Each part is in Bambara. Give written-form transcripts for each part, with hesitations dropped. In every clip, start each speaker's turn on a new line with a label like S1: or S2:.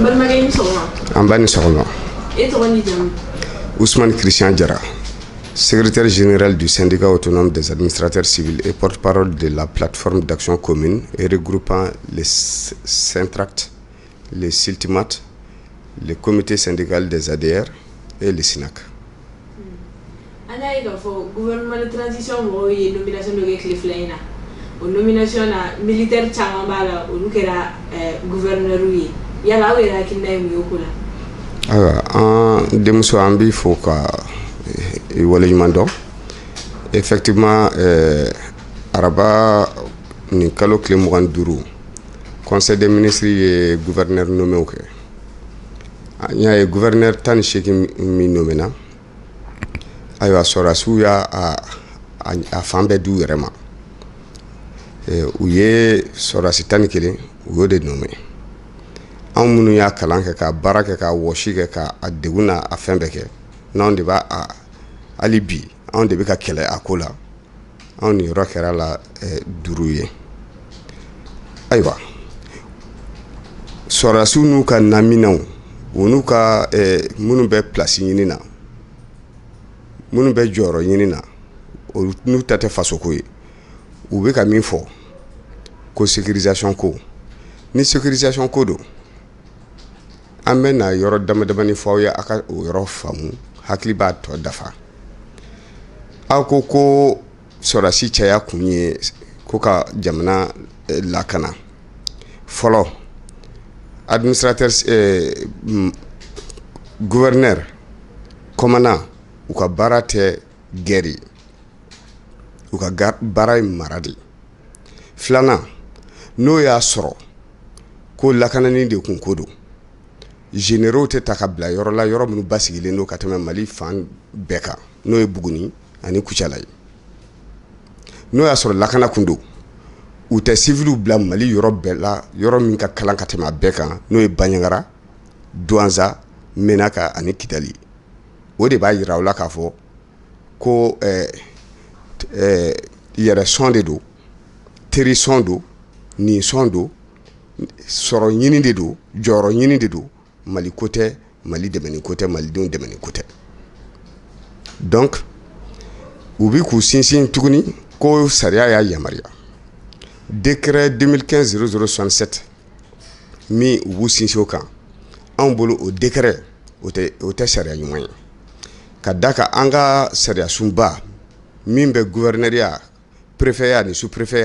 S1: Balimakɛ, ni sɔgɔma.
S2: An ba, ni sɔgɔma.
S1: E tɔgɔ ni jamu?
S2: Ousmane Christian Jara, secrétaire général du syndicat autonome des administrateurs civils et porte-parole de la plateforme d'action commune et regroupant les Syntract, les Siltimat, le comité syndical des ADR et le SINAC.
S1: An y'a ye k'a fɔ gouvernement de transition mɔgɔw ye nomination dɔ kɛ tile 2 in na. O nomination na, militaire caman b'a la, olu kɛra gouverneur ye. Yala aw yɛrɛ hakilina ye mun ye o ko la?
S2: Ayiwa, an denmuso, an b'i fo ka i waleɲuman dɔn. Effectivement, araba nin kalo tile 25, conseil des ministres ye gouverneur nommé kɛ. An y'a ye gouverneur 18 min nommé na, ayiwa, sɔrɔdasiw y'a a fan bɛɛ d'u yɛrɛ ma. U ye sɔrɔdasi 11, u y'o de nommé. Anw minnu y'a kalan kɛ, ka baara kɛ, ka wɔsi kɛ, ka a degun n'a a fɛn bɛɛ kɛ, n'anw de b'a a hali bi anw de bɛ ka kɛlɛ a ko la, anw niyɔrɔ kɛra la duuru ye. Ayiwa, sɔrɔdasiw n'u ka naminɛw, u n'u ka minnu bɛ place ɲini na, minnu bɛ jɔyɔrɔ ɲini na, n'u ta tɛ fasoko ye. U bɛ ka min fɔ ko sécurisation ko, ni sécurisation ko don, an bɛ na yɔrɔ dama damani fɔ aw ye, aw ka o yɔrɔ faamu, hakili b'a tɔ dafa. Aw ko ko sɔrɔdasi caya kun ye ko ka jamana lakana. Fɔlɔ, administrateur, gouverneur, commandant, u ka baara tɛ guerre ye, u ka baara ye mara de ye. Filanan, n'o y'a sɔrɔ ko lakanani de kun ko don, généraux tɛ ta ka bila yɔrɔ la, yɔrɔ minnu basigilen don ka tɛmɛ Mali fan bɛɛ kan, n'o ye Buguni ani Kucala ye. N'o y'a sɔrɔ lakana kun don, u tɛ civiliw bila Mali yɔrɔ bɛɛ la, yɔrɔ min ka kalan ka tɛmɛ a bɛɛ kan, n'o ye Bandiagara, Douentza, Menaka ani Kidali. O de b'a yira u la k'a fɔ ko yɛrɛ sɔn de don, teri sɔn don, nin sɔn don, sɔrɔ ɲini de don, jɔyɔrɔ ɲini de don. Mali ko tɛ, Mali dɛmɛni ko tɛ, malidenw dɛmɛni ko tɛ. Donc u bi k'u sinsin tuguni ko sariya y'a yamaruya, décret 2015 0067 min, u b'u sinsin o kan. Anw bolo, o décret o tɛ sariya ɲuman ye, ka da kan an ka sariya sunba min bɛ gouverneurya, préfet ni sous-préfet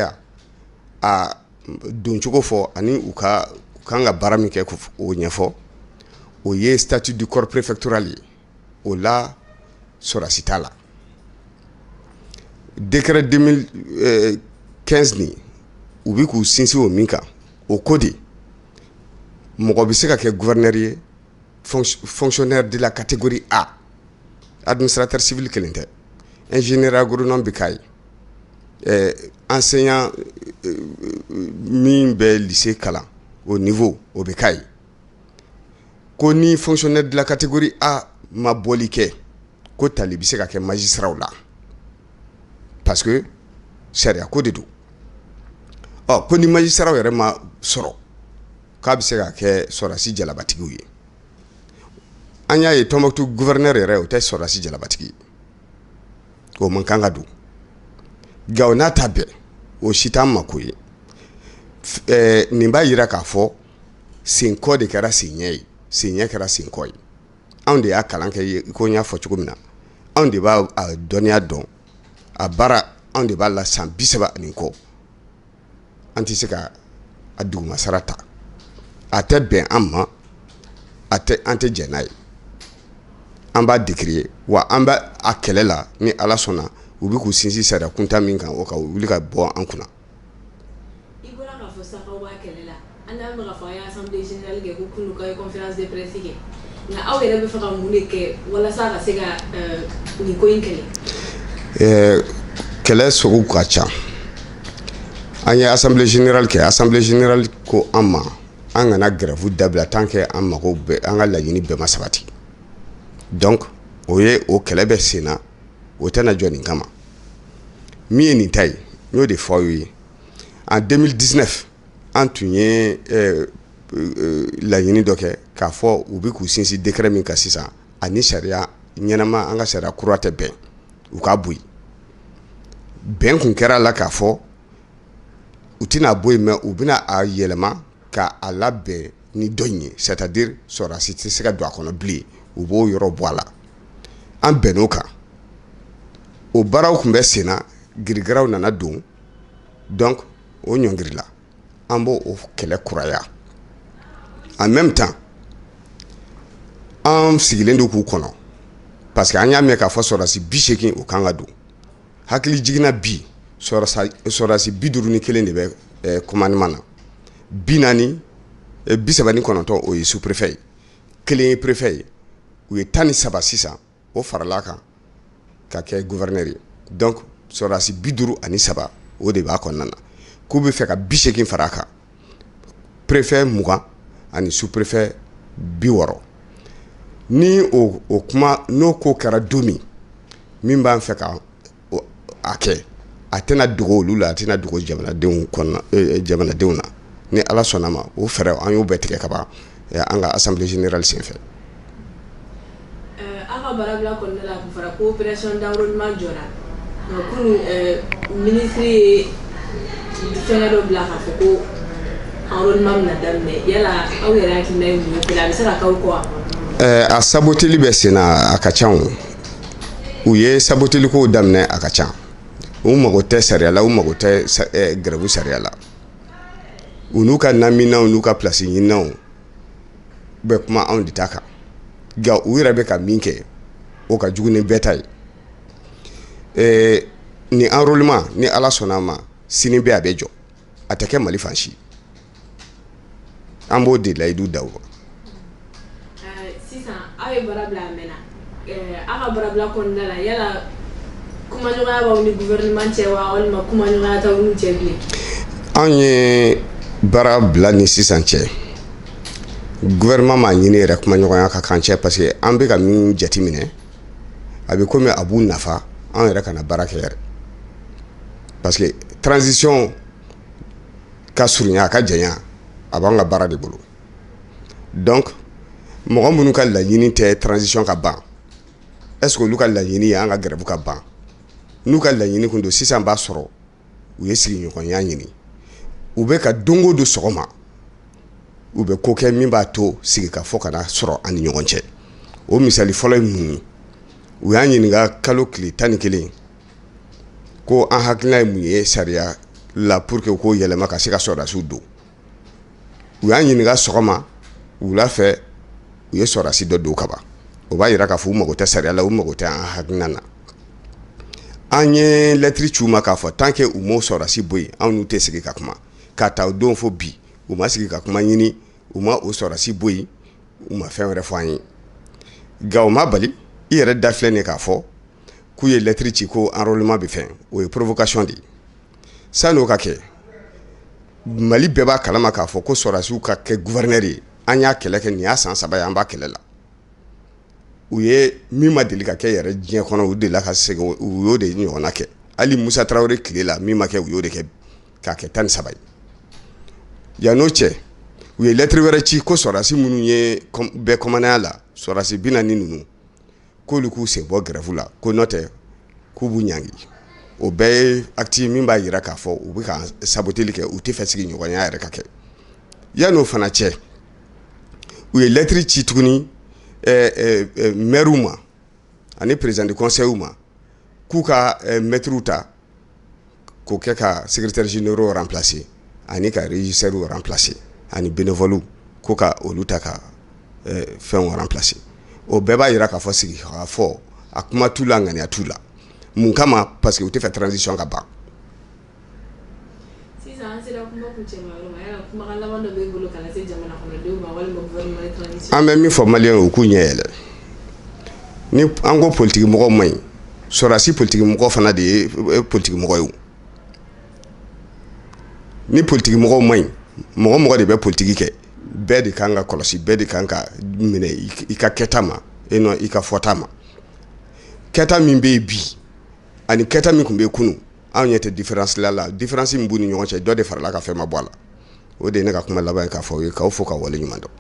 S2: a doncogo fɔ, ani u ka u kan ka baara min kɛ, o ɲɛfɔ, o ye statut du corps préfectoral ye. O la, sɔrɔdasi t'a la. Décret 2015 nin, u bɛ k'u sinsin o min kan, o ko de mɔgɔ bɛ se ka kɛ gouverneur ye, fonctionnaire de la catégorie A, administrateur civil kelen tɛ, ingénieur agronome bɛ k'a ye, enseignant min bɛ lycée kalan o niveau, o bɛ k'a ye. Ko ni fonctionnaire de la catégorie A ma bɔli kɛ, ko tali bɛ se ka kɛ magistrat la, parce que sariya ko de don. Ɔ, ko ni magistrat yɛrɛ ma sɔrɔ, k'a bɛ se ka kɛ sɔrɔdasi jalabatigiw ye. An y'a ye Tɔnbukutu gouverneur yɛrɛ, o tɛ sɔrɔdasi jalabatigi ye, o man kan ka don. Nka o n'a ta bɛɛ, o si t'an mako ye. Nin b'a yira k'a fɔ senkɔ de kɛra sen ɲɛ ye, sen ɲɛ kɛra senkɔ ye. Anw de y'a kalan kɛ, ko n y'a fɔ cogo min na, anw de b'a dɔnniya dɔn a baara, anw de b'a la san 30 ani kɔ. An tɛ se ka a dugumasara ta, a tɛ bɛn an ma, a tɛ, an tɛ jɛn n'a ye. An b'a décrier, wa an bɛ a kɛlɛ la. Ni Ala sɔnna, u bɛ k'u sinsin sariya kunta min kan, o ka wuli ka bɔ an kunna.
S1: I bɔra k'a fɔ sisan k'aw b'a kɛlɛ la. An n'a bɛ k'a fɔ a ye assemblée générale kɛ, ko kunun k'aw ye conférence de presse kɛ, nka aw yɛrɛ bɛ fɛ ka mun de kɛ walasa ka se ka nin ko in kɛlɛ?
S2: Kɛlɛ sugu ka ca. An ye assemblée générale kɛ. Assemblée générale ko an ma an kana grève dabila tant que an mago bɛ, an ka laɲini bɛɛ ma sabati. Donc o ye o kɛlɛ bɛ sen na, o tɛna jɔ nin kama. Min ye nin ta ye, n y'o de fɔ aw ye. En 2019, an tun ye laɲini dɔ kɛ k'a fɔ u bɛ k'u sinsin décret min kan sisan, ani sariya ɲɛnama, an ka sariya kura tɛ bɛn, u k'a bɔ yen. Bɛn kun kɛra a la k'a fɔ u tɛna bɔ yen, mais u bɛna a yɛlɛma ka a labɛn ni dɔ in ye, c'est à dire sɔrɔdasi tɛ se ka don a kɔnɔ bilen, u b'o yɔrɔ bɔ a la. An bɛnn'o kan. O baaraw tun bɛ sen na, girigiraw nana don, donc o ɲɔngirila. An b'o o kɛlɛ kuraya. En même temps, an sigilen don k'u kɔnɔ, parce que an y'a mɛn k'a fɔ sɔrɔdasi 80, o kan ka don. Hakili jiginna, bi sɔrɔdasi 51 de bɛ commandement na, 40, 39, o ye sous-préfet ye, kelen ye préfet ye. U ye 13 sisan, o farala kan ka kɛ gouverneur ye. Donc sɔrɔdasi 53, o de b'a kɔnɔna na. K'u bɛ fɛ ka 80 fara a kan, préfet 20 ani sous-préfet 60. Ni o kuma n'o ko kɛra don min, min b'an fɛ ka a kɛ, a tɛna dogo olu la, a tɛna dogo jamanadenw kɔnɔna jamanadenw na. Ni Ala sɔnna ma, o fɛɛrɛ, an y'o bɛɛ tigɛ ka ban an ka assemblée générale senfɛ.
S1: Aw ka baarabila kɔnɔna la, a kun fɔra ko opération d'enrôlement jɔra, nka kunun ministre ye fɛngɛ dɔ bila k'a fɔ ko enrôlement bɛna daminɛ. Yala aw yɛrɛ hakilina ye mun ye? A bɛ se ka k'aw kɔ wa?
S2: A saboteli bɛ sen na, a ka ca. O u ye saboteli kow daminɛ, a ka ca. U mago tɛ sariya la, u mago tɛ grève sariya la. U n'u ka naminaw n'u ka place ɲininaw bɛ kuma anw de ta kan, nka u yɛrɛ bɛ ka min kɛ, o ka jugu ni bɛɛ ta ye. Nin enrôlement, ni Ala sɔnna a ma, sini bɛɛ a bɛ jɔ, a tɛ kɛ Mali fan si. An b'o de layidu da u ma.
S1: Sisan aw ye baara bila, a mɛnna. Aw ka baarabila kɔnɔna la, yala kumaɲɔgɔnya b'aw ni gouvernement cɛ wa, walima kumaɲɔgɔnya t'aw n'u cɛ bilen?
S2: Anw ye baara bila ni sisan cɛ, gouvernement m'a ɲini yɛrɛ kumaɲɔgɔnya ka kan cɛ, parce que an bɛ ka min jateminɛ, a bɛ komi a b'u nafa anw yɛrɛ kana baara kɛ yɛrɛ, parce que transition ka surunya, a ka janya, a b'an ka baara de bolo. Donc mɔgɔ minnu ka laɲini tɛ transition ka ban, est ce que olu ka laɲini ye an ka grève ka ban? N'u ka laɲini kun don, sisan b'a sɔrɔ u ye sigiɲɔgɔnya ɲini. U bɛ ka don o don sɔgɔma, u bɛ ko kɛ min b'a to sigikafɔ kana sɔrɔ an ni ɲɔgɔn cɛ. O misali fɔlɔ ye mun ye? U y'an ɲininka kalo tile 11 ko an hakilina ye mun ye sariya la pour que k'o yɛlɛma ka se ka sɔrɔdasiw don. U y'an ɲininka sɔgɔma, wula fɛ u ye sɔrɔdasi dɔ don kaban. O b'a yira k'a fɔ u mago tɛ sariya la, u mago tɛ an hakilina na. An ye lɛtiri ci u ma k'a fɔ tant que u m'o sɔrɔdasi bɔ yen, anw n'u tɛ sigi ka kuma. K'a ta o don fo bi, u ma sigi ka kuma ɲini, u ma o sɔrɔdasi bɔ yen, u ma fɛn wɛrɛ fɔ an ye. Nka o ma bali, i yɛrɛ da filɛ nin k'a fɔ k'u ye lɛtiri ci ko enrôlement bɛ fɛn, o ye provocation de ye. San'o ka kɛ, Mali bɛɛ b'a kalama k'a fɔ ko sɔrɔdasiw ka kɛ gouverneur ye, an y'a kɛlɛ kɛ, nin y'a san 3 ye an b'a kɛlɛ la. U ye min ma deli ka kɛ yɛrɛ diɲɛ kɔnɔ, u delila ka segin, u y'o de ɲɔgɔnna kɛ. Hali Musa Tarawele tile la, min ma kɛ, u y'o de kɛ k'a kɛ 13 ye. Yan n'o cɛ, u ye lɛtiri wɛrɛ ci ko sɔrɔdasi minnu ye bɛɛ kɔmanaya la, sɔrɔdasi 40 ninnu, k'olu k'u sen bɔ grève la, ko n'o tɛ k'u b'u ɲangi. O bɛɛ ye acte min b'a jira k'a fɔ u bɛ ka saboteli kɛ, u tɛ fɛ sigiɲɔgɔnya yɛrɛ ka kɛ. Yan'o fana cɛ, u ye lɛtiri ci tuguni maires ma ani président de conseil ma k'u ka maîtres ta k'o kɛ ka secrétaire généraux remplacer ani ka régisseurs remplacer ani bénévoles, ko ka olu ta ka fɛnw remplacer. O bɛɛ b'a jira k'a fɔ sigi ka fɔ a kuma t'u la, ŋaniya t'u la. Mun kama? Parce que u tɛ fɛ transition ka ban.
S1: Sisan an sera kuma kuncɛma yɔrɔ ma. Yala kumakan laban dɔ b'e bolo ka lase jamana kɔnɔdenw ma walima gouvernement de transition?
S2: An bɛ min fɔ maliyɛnw ye, u k'u ɲɛ yɛlɛ. Ni an ko politiki mɔgɔw man ɲi, sɔrɔdasi politiki mɔgɔ fana de ye politiki mɔgɔ ye. Ni politiki mɔgɔw man ɲi, mɔgɔ mɔgɔ de bɛ politiki kɛ, bɛɛ de kan ka kɔlɔsi, bɛɛ de kan ka minɛ i ka kɛta ma et non i ka fɔta ma. Kɛta min bɛ yen bi ani kɛta min tun bɛ yen kunun, anw ɲɛ tɛ différence la. Différence min b'u ni ɲɔgɔn cɛ, dɔ de farala ka fɛn ma bɔ a la. O de ye ne ka kuma laban ye k'a fɔ aw ye, k'aw fo, ka wale ɲuman dɔn.